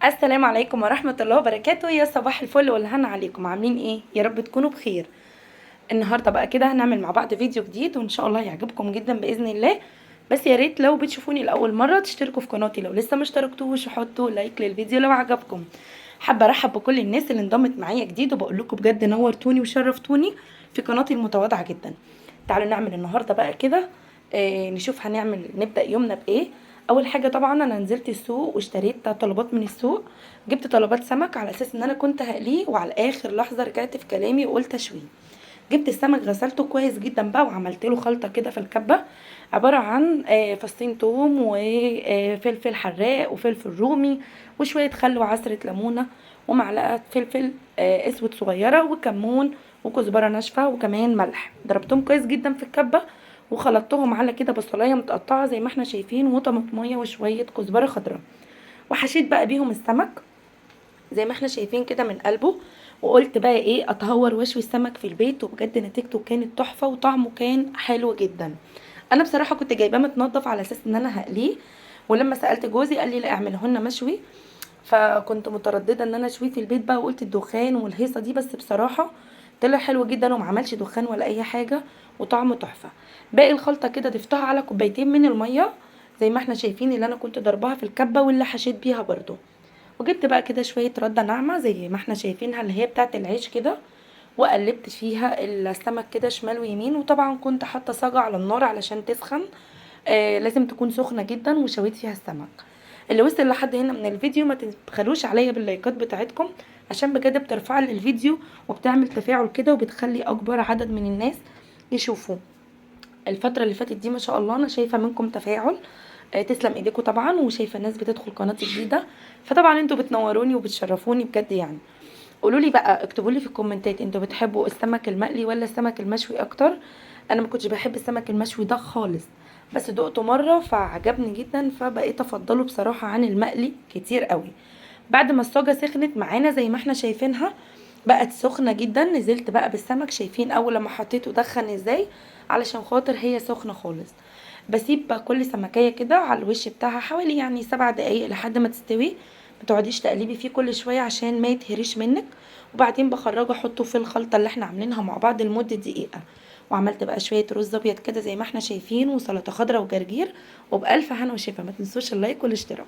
السلام عليكم ورحمة الله وبركاته. يا صباح الفل والهنا عليكم، عاملين ايه؟ يا رب تكونوا بخير. النهاردة بقى كده هنعمل مع بعض فيديو جديد وان شاء الله يعجبكم جدا بإذن الله. بس يا ريت لو بتشوفوني لأول مرة تشتركوا في قناتي لو لسه ما اشتركتوش، وحطوا like للفيديو لو عجبكم. حابة ارحب بكل الناس اللي انضمت معايا جديد، وبقول لكم بجد نورتوني وشرفتوني في قناتي المتواضعة جدا. تعالوا نعمل النهاردة بقى كده نشوف هنعمل نبدأ يومنا بإيه. اول حاجة طبعا انا نزلت السوق واشتريت طلبات من السوق، جبت طلبات سمك على اساس ان انا كنت هقليه، وعلى اخر لحظة رجعت في كلامي وقلت اشويه. جبت السمك غسلته كويس جدا بقى، وعملت له خلطه كده في الكبه عبارة عن فصين توم وفلفل حراق وفلفل رومي وشوية خل وعصره ليمونه ومعلقة فلفل اسود صغيرة وكمون وكزبره ناشفة وكمان ملح. ضربتهم كويس جدا في الكبه وخلطتهم على كده بصلايه متقطعه زي ما احنا شايفين وطماطميه وشوية كزبره خضراء، وحشيت بقى بيهم السمك زي ما احنا شايفين كده من قلبه. وقلت بقى ايه، اتهور واشوي السمك في البيت، وبجد نتيجته كانت تحفة وطعمه كان حلو جدا. انا بصراحة كنت جايباه متنضف على اساس ان انا هقليه، ولما سالت جوزي قال لي لا اعمله لنا مشوي، فكنت مترددة ان انا اشويه في البيت بقى، وقلت الدخان والهيصه دي، بس بصراحة طلع حلو جدا وما عملش دخان ولا اي حاجة وطعمه تحفة. باقي الخلطة كده ضفتها على كوبايتين من المية زي ما احنا شايفين اللي انا كنت ضربها في الكبه واللي حشيت بيها برضو. وجبت بقى كده شوية رده ناعمة زي ما احنا شايفينها اللي هي بتاعه العيش كده، وقلبت فيها السمك كده شمال ويمين. وطبعا كنت حاطه صاجه على النار علشان تسخن، لازم تكون سخنة جدا، وشويت فيها السمك. اللي وصل لحد هنا من الفيديو ما تبخلوش عليا باللايكات بتاعتكم، عشان بجد بترفع لي الفيديو وبتعمل تفاعل كده وبتخلي اكبر عدد من الناس يشوفوه. الفترة اللي فاتت دي ما شاء الله انا شايفه منكم تفاعل، تسلم ايديكم طبعا، وشايفه الناس بتدخل قناتي جديدة، فطبعا انتوا بتنوروني وبتشرفوني بجد. قولوا لي بقى، اكتبوا لي في الكومنتات انتوا بتحبوا السمك المقلي ولا السمك المشوي اكتر؟ انا ما كنتش بحب السمك المشوي ده خالص، بس دقته مرة فعجبني جدا، فبقيت افضله بصراحة عن المقلي كتير قوي. بعد ما الصاجه سخنت معانا زي ما احنا شايفينها بقت سخنة جدا، نزلت بقى بالسمك. شايفين اول لما حطيته دخن ازاي؟ علشان خاطر هي سخنة خالص. بسيب بقى كل سمكيه كده على الوش بتاعها حوالي 7 دقايق لحد ما تستوي، ما تقعديش تقلبي فيه كل شوية عشان ما يتهريش منك. وبعدين بخرجه احطه في الخلطة اللي احنا عاملينها مع بعض لمدة دقيقة. وعملت بقى شوية رز ابيض كده زي ما احنا شايفين، وسلطة خضراء وجرجير، وبالف هنا وشفا. ما تنسوش ال like والاشتراك.